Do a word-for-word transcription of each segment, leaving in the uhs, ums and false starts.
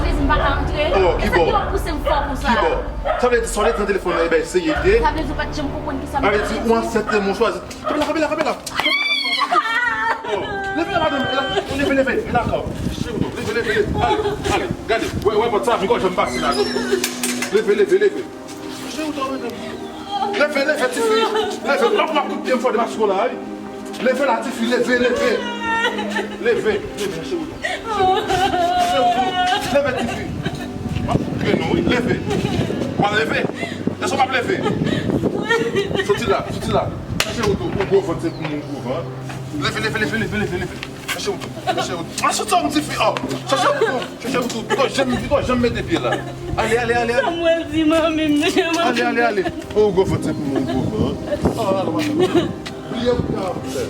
Plezi m pa ka antre. Oh, e sa ki w ap pouse m fò konsa? Kibò? Sa vle di, sa w te di nan telefòn nan, e bay serye ide. Sa vle di w pa t janm konprann ki sa m te di. Sa vle di, ou ansent, men w chwazi. Kanpe la, kanpe la, kanpe la. Oh, leve la, madanm. E la, leve, leve. E la, ankò. Leve, leve, leve. Ale, ale. Gade. Wè, wè, pòt sa, m kwè janm pase la. Leve, leve, leve. Chèche ou tò, madanm. Leve, leve, tifi. Leve, lòt m ap kout pye m fò depi sou la, wi. Leve la, tifi, leve, leve. Leve, leve, chèche ou tò. Chèche ou tò. Leve, tifi. M ap kout pye nou, wi. Leve. W a leve. Èske w p ap leve? Soti la, soti la. Chèche ou tò. Ou gwo vant, se pou moun gwo vant. Leve, leve, leve, leve, leve, leve. Chèche ou tou. Chèche ou tou. Mwen soti yon ti fi. Oh, chèche ou tou. Chèche ou tou. Pito janm, pito janm mete pye la. Ale, ale, ale, ale. Sa mwen di manmi m, chèche manmi. Ale, ale, ale. Oh, gwo vant se pou mwen, gwo vant. Oh, ale, ale. Bliye pou ta fè.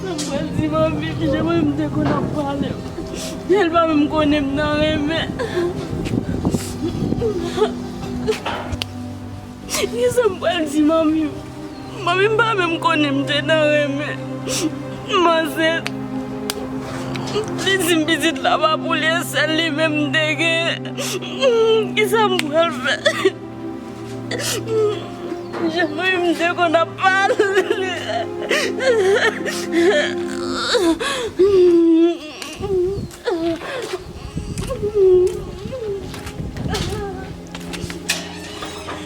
Sa mwen di manmi m, chèche manmi m te konn ap pale. Li pa menm konnen m nan renmen. Kisa m pral di manmi m? Manmi m pa menm konnen m te nan renmen. M ansent. Li di m pitit la pa pou li, e sèl li menm m te gen. Kisa m pral fè? Jan manmi m te konn ap pale.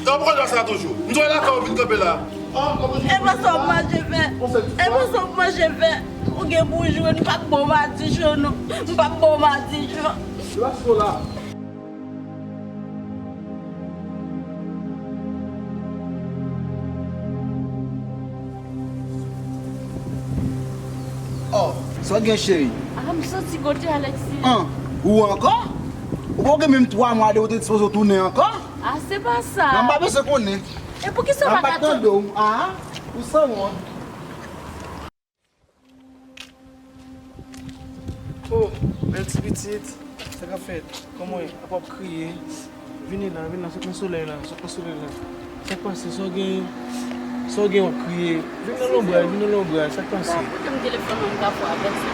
Nan pwojè sa toujou. M di w lakay ou vin kanpe la. E pa sa w mache fè. E pa sa w mache fè. Ou gen pou w jwenn, m p ap ba w madichon non. M p ap ba w madichon. Lòt fwa la. Oh, sa w gen cheri? Ah, m soti kote Alexis. An, ou ankò? Ou poko gen menm twa mwa de ou te sipoze tounen ankò? Ah, se pa sa. Nan m pa bezwen konnen. E poukisa w pa ka tande w? Ah, ou sanwont. Oh, bèl ti pitit. Sa k ap fèt? Kòman w ye? Apa w ap kriye? Vini la, vini la, sot nan solèy la, sot nan solèy la. Sa k pase? Sa w gen, sa w gen w ap kriye? Vin nan lonbray, vin nan lonbray, sa k pase? Bon, pote m telefòn nan m ka fè apèl sa.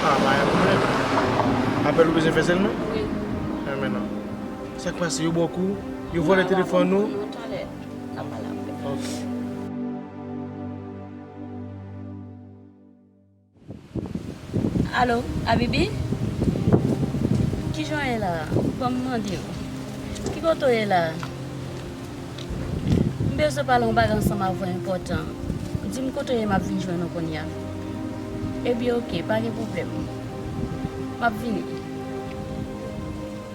Ah, pa gen pwoblèm. Apèl ou bezwen fè sèlman? Wi. Enben non. Sa k pase? Yo ba w kou? Yo vòlè telefòn ou? Non, talè. N a pale apre. Ok. Alo, Abibi? Kijan w ye la? Ban m mande w. Ki kote w ye la? M bezwen pale yon bagay ansanm avè w enpòtan. Di m kote w ye, m ap vin jwenn ou kounye a. Ebyen, oke, pa gen pwoblèm. M ap vini.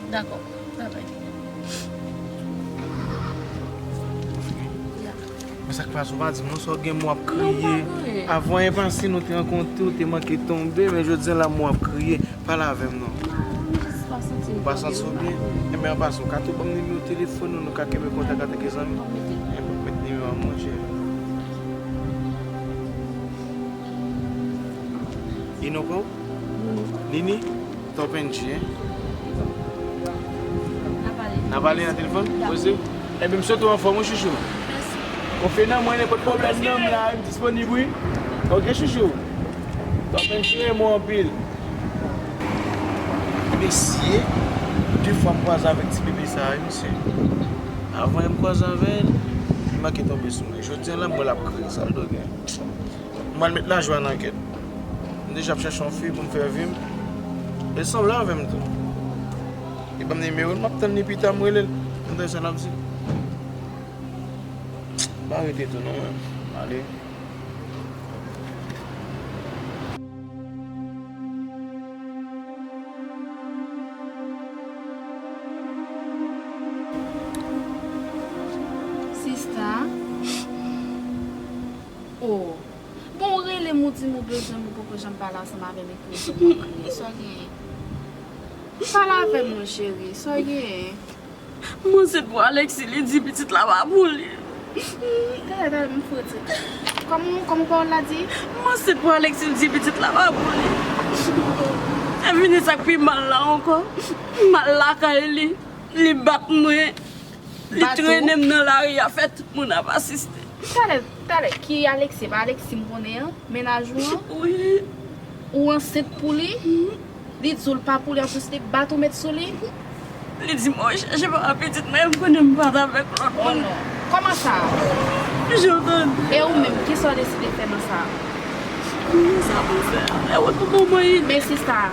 Dakò, babay. Men sa k pase, ou pa di m non, sa w gen, mwen ap kriye. Avan, e pase nou te rankontre, ou te manke tonbe, men jodi a la mwen ap kriye. Pale avè m non. Ou pa santi w byen? Enben, an pasan, ou ka tou ban m nimewo telefòn ou, nou ka kenbe kontak antanke zanmi? Enben, met nimewo a, monchè. E non pa w? Nini? Top N G, hein? N a pale nan telefòn? Poze. Enben, m swete w anfòm, wi, chouchou. Mèsi. Konfye nan mwen, nenpòt pwoblèm nan, m la, m disponib, wi. Ok, chouchou. Top N G, renmen w anpil. Mesye, de fwa m kwaze avèk ti bebe sa a, wi, mesye. Avan m kwaze avè l, li manke tonbe sou mwen. Jodi a la, m wè l ap kriye, sa l dwe gen. M pral met lajwa nan kè l. M deja ap chèche yon fi pou m fè vi m. E l sanble avè m tou. Li ban m nimewo l, m ap tann li pita, m rele l. M tande sa l ap di. M pa rete tou non, mwen. Ale. Sista. Oh. Bon, ou rele m, ou di m ou bezwen m, ou poko janm pale ansanm avè m, epi ou di m w ap kriye. Sa w genyen? Pale avè m, mon cheri. Sa w genyen? M ansent pou Alexis, li di pitit la pa pou li. Talè, talè, m fouti. Kòman, kòman pawòl la di? M ansent pou Alexis, li di pitit la pa pou li. E vini sa k pi mal la ankò. M al lakay li, li bat mwen, li trennen m nan lari a, fè tout moun ap asiste. Talè, talè, ki Alexis? Pa Alexis m konnen an? Mennaj ou an? Wi. Ou ansent pou li? Li di w l pa pou li, anplis li bat ou met sou li? Li di m, "O, chèche papa pitit mwen, m konnen m pa t avèk lòt moun." Oh non. Kòman sa? Jan w tande. E ou menm, kisa w deside fè nan sa? Sa pou fè. E ou tou bon mwen. Men sista,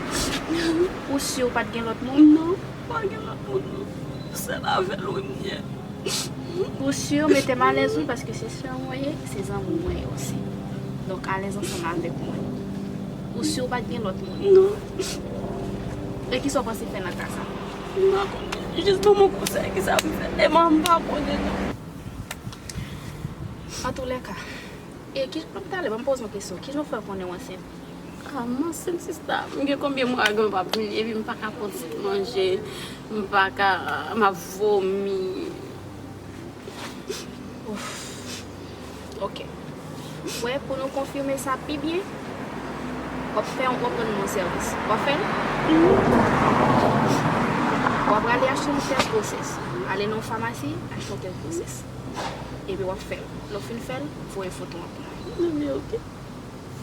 ou si w pa t gen lòt moun? Non, pa gen lòt moun non. Sèl avè l wi m ye. Ou si w mete m alèz wi, paske se sè mwen ye, se zanmi mwen ye osi. Donk alèz ansanm avèk mwen. Ou si w pa t gen lòt moun? Non. E kisa w panse fè nan ka sa? M pa konnen. Jis ban m yon konsèy, kisa pou m fè? Emma, m pa konnen non. Antoulèka, e ki, talè, ban m poze yon kesyon. Kijan w fè konnen w ansent? Ah, m ansent sista. M gen konbyen mwa ke m p ap vini, epi m pa ka pran ti manje, m pa ka, m ap vomi. Ouf. Ok. Wè, pou nou konfime sa pi byen, w ap fè, w ap rann mwen sèvis. W ap fè l? W ap ale achte yon tès gwosès. Ale nan yon famasi, achte yon tès gwosès. Epi w ap fè l. Lè w fin fè l, voye foto an pou mwen. Non, men ok.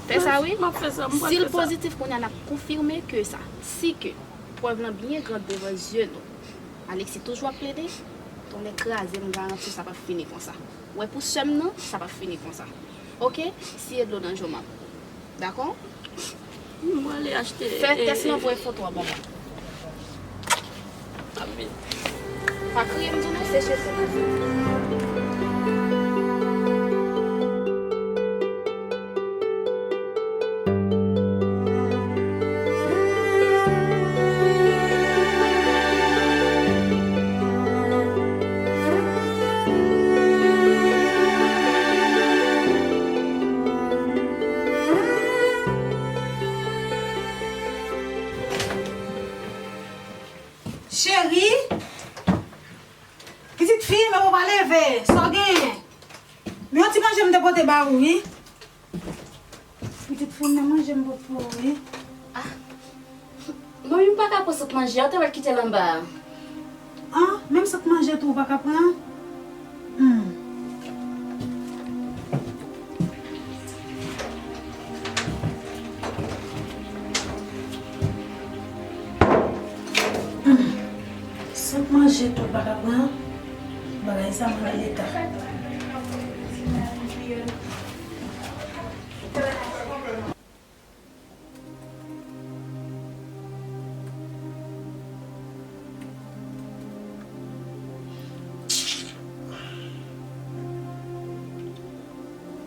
Fè sa, wi. M ap fè sa, m pral fè sa. Si l pozitif, kounye a n ap konfime ke sa. Si ke prèv lan byen gran devan zye nou. Alexis toujou ap plede, tonnè kraze m, m garanti w sa p ap fini konsa. Ou wè pou sè m nan, sa p ap fini konsa. Ok? Siye dlo nan je w, m ap. Dakò? M prale achte. Fè tès lan, voye foto a ban mwen. Pa kriye m di w non, seche se. Cheri, pitit fi, men ou pa leve, sa w genyen? Men yon ti manje m te pote ba ou, wi. Pitit fi m nan manje m pot pou ou, wi. Ah. Manmi, m pa ka pran sot manje a, ou te pral kite l anba a. Ah, menm sot manje tou ou pa ka pran? Hmm. Hmm. Sot manje tou ou pa ka pran? Bagay sa move leta.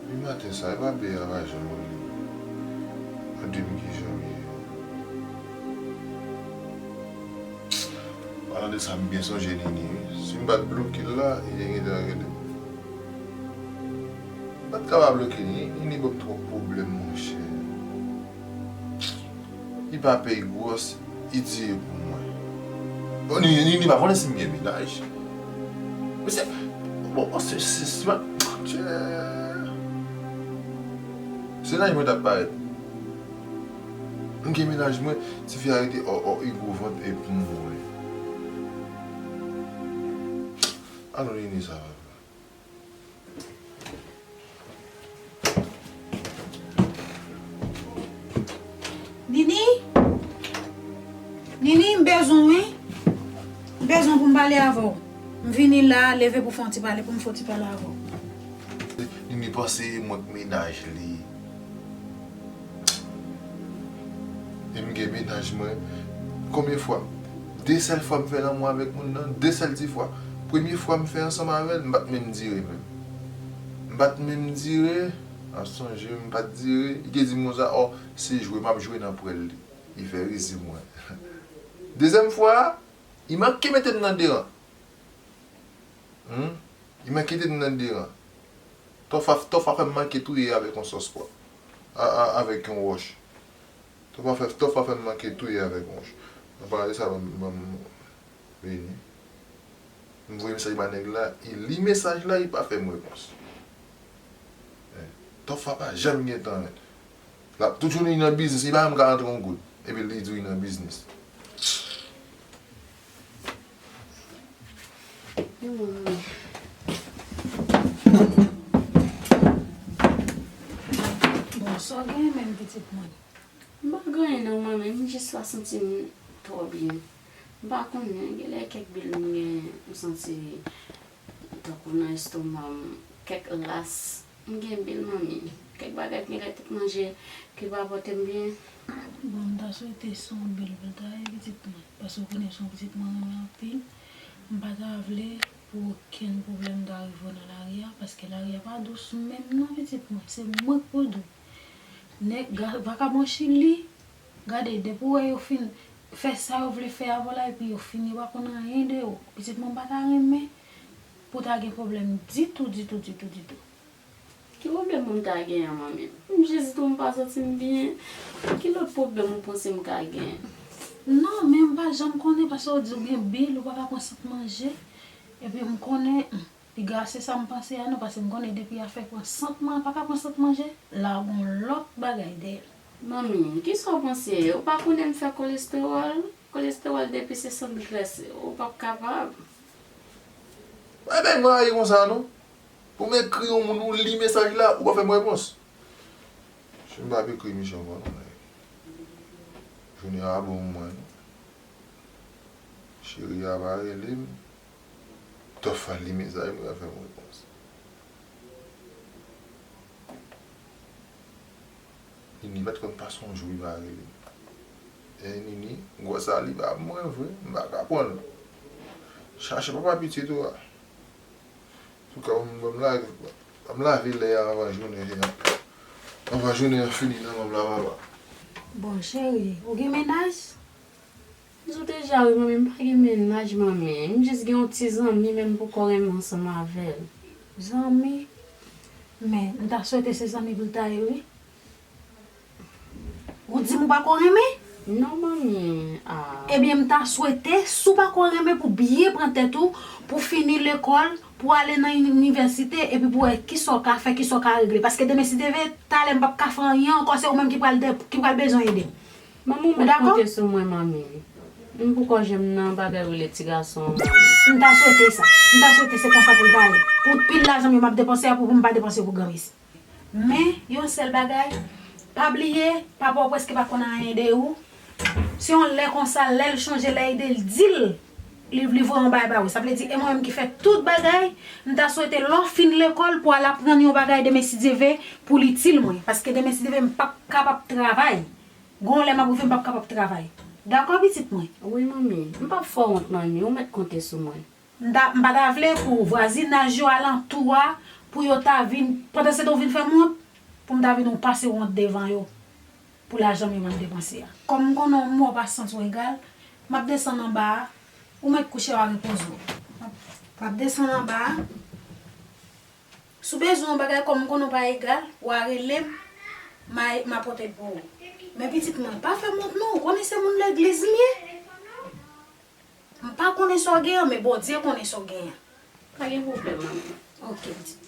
Depi maten sa, e pa peye a pa janm oule. Pa di m kijan m ye. Palan de sa, m byen sonje Nini, wi. Si m pa t bloke l la, li te gentan rele m. M pa t ka pa bloke Nini, Nini ban m twòp pwoblèm, monchè. Li pa peye gwòs, li tiye pou mwen. Bon, Nini, Nini pa konnen si m gen mennaj. Men se, bon, se, se, se pa, se, se la mwen t ap parèt. M gen mennaj mwen, tifi a rete ò, ò, li gwo vant epi mwen. Alò, Nini, sa va. Nini? Nini, m bezwen w, wi. M bezwen pou m pale avè w. M vini la, leve pou fè yon ti pale, pou m fè yon ti pale avè w. Nini panse e mwen k mennaj li. E m gen mennaj mwen. Konbyen fwa? De sèl fwa m fè lanmou avèk moun nan, de sèl ti fwa. Premye fwa m fè ansanm avè l, m pa t menm dire menm. M pa t menm dire, m ap sonje, m pa t dire. Li te di m konsa, ò, se jwe, m ap jwe nan pwèl li. Li fè rizi mwen. Dezyèm fwa a, li manke mete m nan de ran. Hmm? Li manke te nan de ran. Tòfa, tòfa fè m manke touye avèk yon sòs pwa. A, a, avèk yon wòch. Tòfa fè, tòfa fè m manke touye avèk yon wòch. Anpale sa, ban m, ban m vini. M voye mesaj ba nèg la, li li mesaj la, li pa fè m repons. Eh, tòfa pa janm gen tan, men. L ap tout jounen li nan biznis, li pa menm ka rantre yon goud. Epi li di w li nan biznis. Bon, sa w genyen menm, pitit mwen? M pa Anyen non, manmi, m jis pa santi m twò byen. M pa konnen, genlè kèk bil m gen, m santi tankou nan estoma m, kèk las. M gen bil, manmi. Kèk bagay genlè t ap manje ki pa pote m byen. Bon, m ta swete se yon bil pou l ta ye pitit mwen. Paske w konnen se yon pitit mwen renmen anpil. M pa ta vle pou okenn pwoblèm ta rive w nan lari a, paske lari a pa dous menm non, pitit mwen. Se mwen k pou di w. Nèg ga-, vakabon Chili, gade, depi w wè yo fin fè sa yo vle fè avè w la, epi yo fini, yo pa konn anyen de ou. Pitit mwen, m pa ta renmen pou w ta gen pwoblèm ditou, ditou, ditou, ditou. Ki pwoblèm pou m ta genyen, manmi? M jis di w m pa santi m byen. Ki lòt pwoblèm ou panse m ka genyen? Non, men m pa janm konnen, paske w di w gen bil, ou pa ka pran sant manje. Epi m konnen, hmm, piga se sa m panse a non, paske m konnen depi afè pran sant man, pa ka pran sant manje, la gon lòt bagay dèyè l. Manmi, kisa w panse? Ou pa konnen m fè kolestewòl? Kolestewòl depi se sant grès, ou p ap kapab. Bay bèy mwen rayi konsa non. Pou m ekri yon moun, ou li mesaj la, ou pa fè m repons. Si m p ap ekri misye ankò non, nèg. Jounen an ap bon pou mwen non. Cheri a pa rele m. Tòf a li mesaj mwen, pa fè m repons. Nini pa t konn pase yon jou li pa rele m. E Nini, gwòs a li pa mwen vre, m pa ka pran l. Chache papa pitit ou a. Antouka, ban m lave, ban m lave lè a anvan jounen an. Anvan jounen an fini nan men m la, papa. Bon, cheri, ou gen mennaj? M di w deja wi, manmi, m pa gen mennaj, manmi. M jis gen yon ti zanmi, men m poko renmen ansanm avè l. Zanmi? Men, m ta swete se zanmi pou l ta ye, wi. Ou di m ou pa ko renmen? Non, manmi. Ah. Ebyen, m ta swete, si w pa ko renmen, pou w byen pran tèt ou, pou w fini lekòl, pou w ale nan inivèsite, epi pou w wè kisa w ka fè, kisa w ka regle. Paske demen, si Dye vle, talè m p ap ka fè anyen ankò, se ou menm ki pral de, ki pral bezwen ede m. Manmi, ou mèt konte sou mwen, manmi. M poko janm nan bagay rele ti gason an, manmi. M ta swete sa. M ta swete se konsa pou l ta ye. Pou pil lajan m yo m ap depanse a, pou, pou m pa depanse pou granmesi. Men, yon sèl bagay, pa bliye, papa w prèske pa konn anyen de ou. Se yon lè konsa, lè l chonje, lè ede l, di l, li, li voye yon bagay ba ou. Sa vle di, e mwen menm ki fè tout bagay, m ta swete lè w fin lekòl pou w al aprann yon bagay demen si Dye vle, pou l itil mwen. Paske demen si Dye vle, m p ap kapab travay. Gon lè m ap rive, m p ap kapab travay. Dakò, pitit mwen? Wi, manmi. M p ap fè w wont, manmi. Ou mèt konte sou mwen. M ta, m pa ta vle pou vwazinaj yo alantou a, pou yo ta vin, pandan se tan w vin fè m wont, pou m ta vin ou pase wont devan yo, pou lajan m yo m ap depanse a. Kòm m konnen w mò pa santi w egal, m ap desann anba a, ou mèt kouche w a repoze w. M ap, m ap desann anba a. Si w bezwen yon bagay, kòm m konnen w pa egal, w a rele m, m a, m a pote l pou ou. Men pitit mwen, pa fè m wont non, ou konnen se moun legliz m ye. M pa konnen sa w genyen, men Bondye konnen sa w genyen. Pa gen pwoblèm, manmi. Ok, pitit.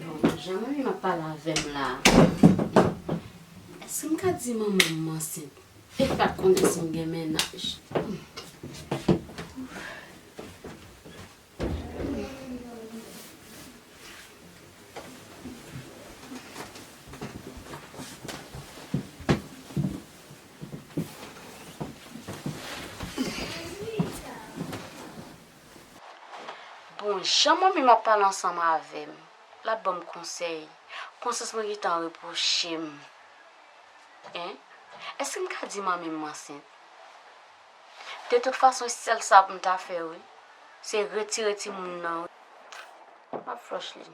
Bon, jan manmi m ap pale avè m la. Èske m ka di manman m m ansent? E pa konnen si m gen mennaj. Bon, jan manmi m ap pale ansanm avè m, l ap ban m konsèy. Konsyans mwen gentan repwoche m. Hein? Èske m ka di manmi m m ansent? De tout fason, sèl sa pou m ta fè, wi, se retire timoun nan, wi. M ap flòch li.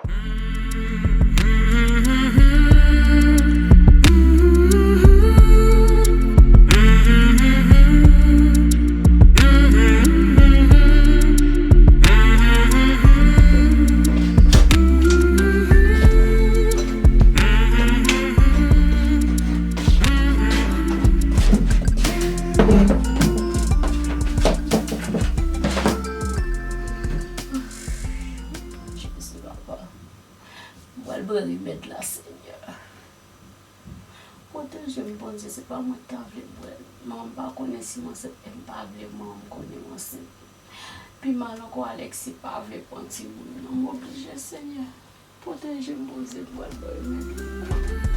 Jezi, papa. M pral bwè remèd la, Senyè. Pwoteje m, Bondye, se pa mwen ki ta vle bwè l. Manman m pa konnen si m ansent, men m pa vle manman m konnen m ansent. Pi mal ankò, Alexis pa vle pran timoun nan. M oblije, Senyè. Pwoteje m, Bondye, m pral ba yo men.